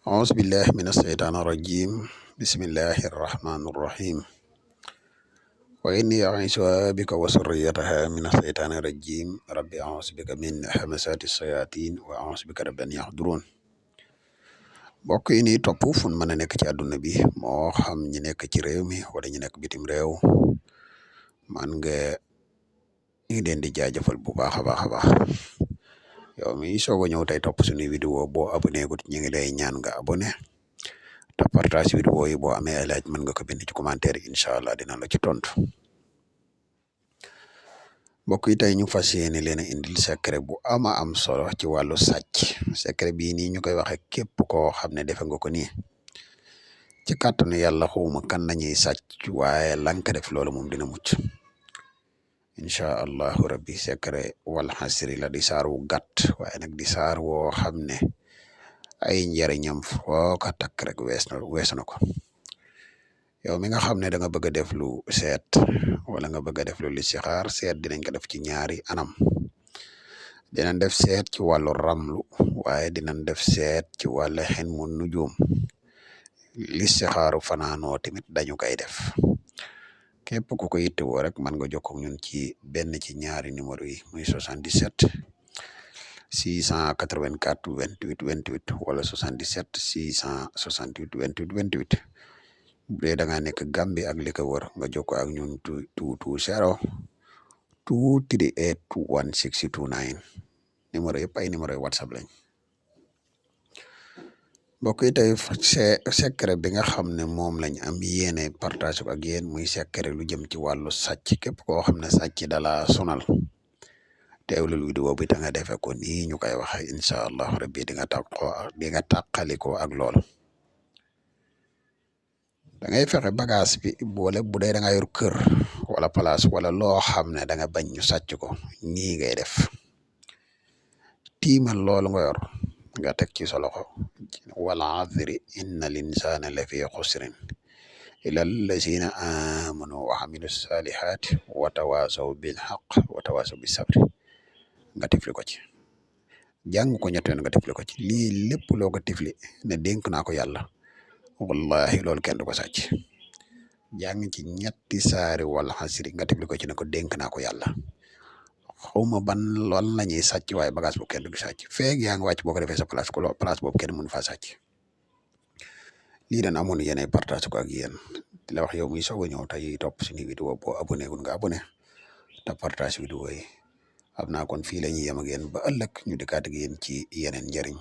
أعوذ بالله من الشيطان الرجيم بسم الله الرحمن الرحيم وإني أعيذها بك وذريتها من الشيطان الرجيم ربي أعوذ بك من همزات الشياطين وأعوذ بك رب أن يحضرون mbokk yi nii topp fu mën a nekk ci àdduna bi moo xam ñi nekk ci réew mi wala ñu nekk bitim réew man nga ngi leen di jaajëfal bu baax a baax a baax yow mi soog a ñëw tey topp suñu vidéo boo abonné gut ñu ngi lay ñaan nga abonné te partage vidéo yi boo amee ay laaj mën nga ko bind ci commentaire yi incha allah dina la ci tontu mbokk yi tey ñu fas yéene leen a indil secret bu ama am solo ci wàllu sàcc secret bii nii ñu koy waxe képp koo xam ne defe nga ko nii ci kàttanu yàlla xawma kan nañuy sàcc waaye lanka def loolu moom dina mucc incha allahu rabbi secret wal xasri la di saar wu gàtt waaye nag di saar woo xam ne ay njariñam foo ko takk rek weesu na ko yow mi nga xam ne da nga bëgg a def lu seet wala nga bëgg a def lu listixaar seet dinañ ko def ci ñaari anam dinañ def seet ci wàllu ramlu waaye dinañ def seet ci wàllu xen mu nujum listixaaru fanaanoo tamit dañu koy def képp ku ko yittewoo rek mën nga jokkoo ak ñun ci benn ci ñaari numéro yi muy 77 684 28 28 wala 77 668 28 28 bu dee da nga nekk Gambie ak li ko wër nga jokkoo ak ñun 220 238 1629 numéro yëpp ay numéro yi WhatsApp lañ mbokk yi tey secret bi nga xam ne moom lañ am yéene partage ko ak yéen muy secret lu jëm ci wàllu sàcc képp koo xam ne sàcc dala sonal teewlul vidéo bi ta nga defe ko nii ñu koy waxe incha allah rabbi di nga tàqaliko ak lool da ngay fexe bagage bi boole bu dee da nga yor kër wala place wala loo xam ne da nga bañ ñu sàcc ko nii ngay def tiimal loolu nga yor nga teg ci sa loxo wala asri inna linsaana la fi xusrin illa allazina amanu wa amilu salihat wa tawasaw bil haqq wa tawasaw bis sabri nga tifli ko ci jàng ko ñett yoon nga tifli ko ci lii lépp loo ko tifli ne dénk naa ko yàlla wallahi loolu kenn du ko sàcc jàng ci ñetti saari wal xasri nga tifli ko ci ne ko dénk naa ko yàlla xawma ban lool la ñuy sàcc waaye bagage boobu kenn du sàcc feeg yaa ngi wàcc boo ko defee sa place ko place boobu kenn mënu faa sàcc lii dañ amoon yéenay partage ko ak yéen di la wax yow muy soog a ñëw tey topp suñu vidéo boo abonné gun nga abonné te partage vidéo yi am naa kon fii la ñuy yem ak yéen ba ëllëg ñu dikkaat ak yéen ci yeneen njëriñ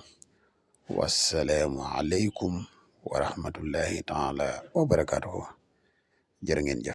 wasalaamu aleykum wa rahmatullahi taala wa barakatuhu jërë ngeen jëf